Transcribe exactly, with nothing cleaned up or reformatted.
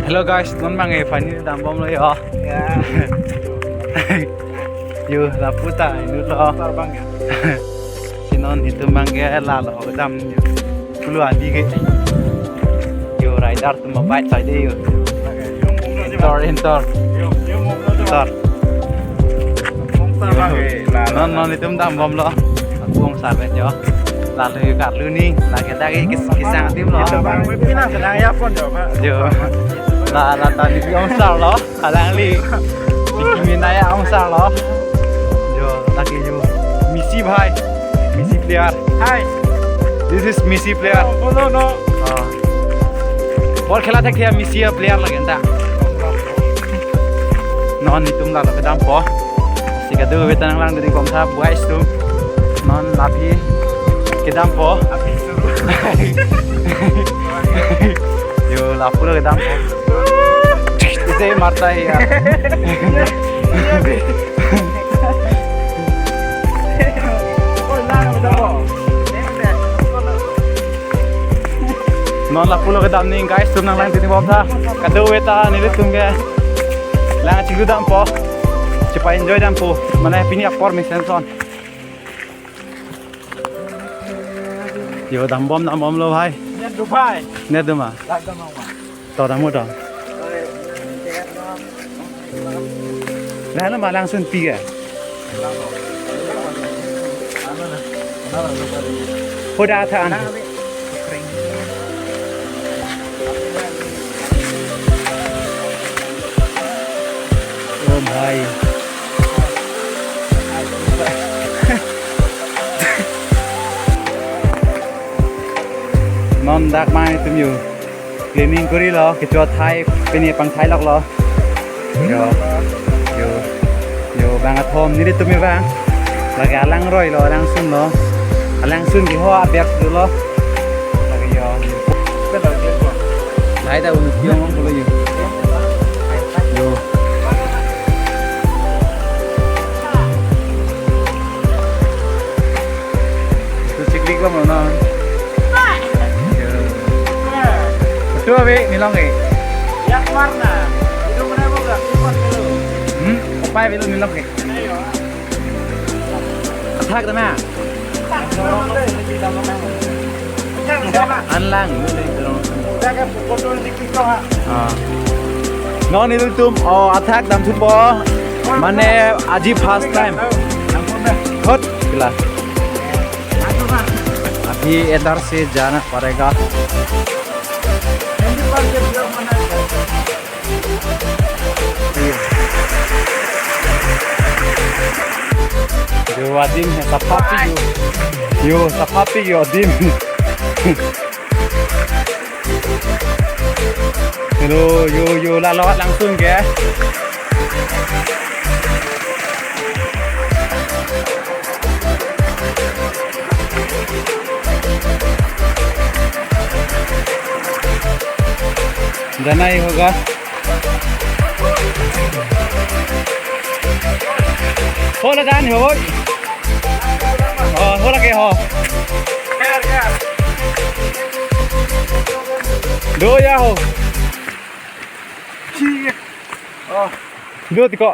Hello guys, non abang ke finally dambomlo yo. Ya. Yo, lapu ta inutlo. Star abang ya. Si non itum abang ke lalo kedam yo. Pulo adi ke. Yo, rider atum bike side yo. Enter, enter. Enter. Non, non itum dambomlo. Apu ongsar vet yo. Lalo yo karlu ni. Lake dak ke kis-, kisang adim lo. Itum abang pina senang ya pon yo, Pak. Yo. La, la ta ni ongsarlo. Alangli. Kimi naya ongsarlo. Yo, lake yo. Messi bhai. Messi player. Hi. This is Messi player. Oh, no, no. Oh. Ball khela thek thia Messi player lake anta. Non itum lalo kedampo. Si kadokave ta nanglangdun bomtha boys atum. Non la aphi kedampo. Yo, lapulo kedampo. Ise marta ya. Non lapulo kedam ni guys, atum nanglangdun bomtha. Kadokave ta nelitum ke lang chiklu dampo. Chepa-enjoy dampo. Mane pini apor mesen son. Yo, dambom, dambomlo bhai. Net do bhai. Net do ma? Dak dam ma. To dam to. Lah, na ma langsun pi ke? Hoda than. Oh bhai. Non dak mai atum yo. Cleaning korilo, kecho athai, pini pangthai loklo. Yo, yo, yo, bang athom, nelitum yo bang. Lake alang roilo, alang sunlo. Alang sun ke ho aber dolo. Lake yo. Lai ta unu kiong ong kolo yo. Yo. Tu chiklik lo mono. Yo. Betul abi nilong ke. Yak warna. Itu mana buka? Ipan dulu. Hmm? Apa itu nilong ke? Ayo. Athak dana. Anlang. Ah. Non nelitum, oh, athak damthupo. Mane aji first time. Hot, gila. अभी इधर से जाना पड़ेगा। Yo adim he, sapha pi yo. Yo, sapha pi yo adim. Hello, yo, yo, lalo langsun ke. जाना ही होगा। Hola dan ho. Oh, hola ke ho. Do ya ho. Oh. Do tiko.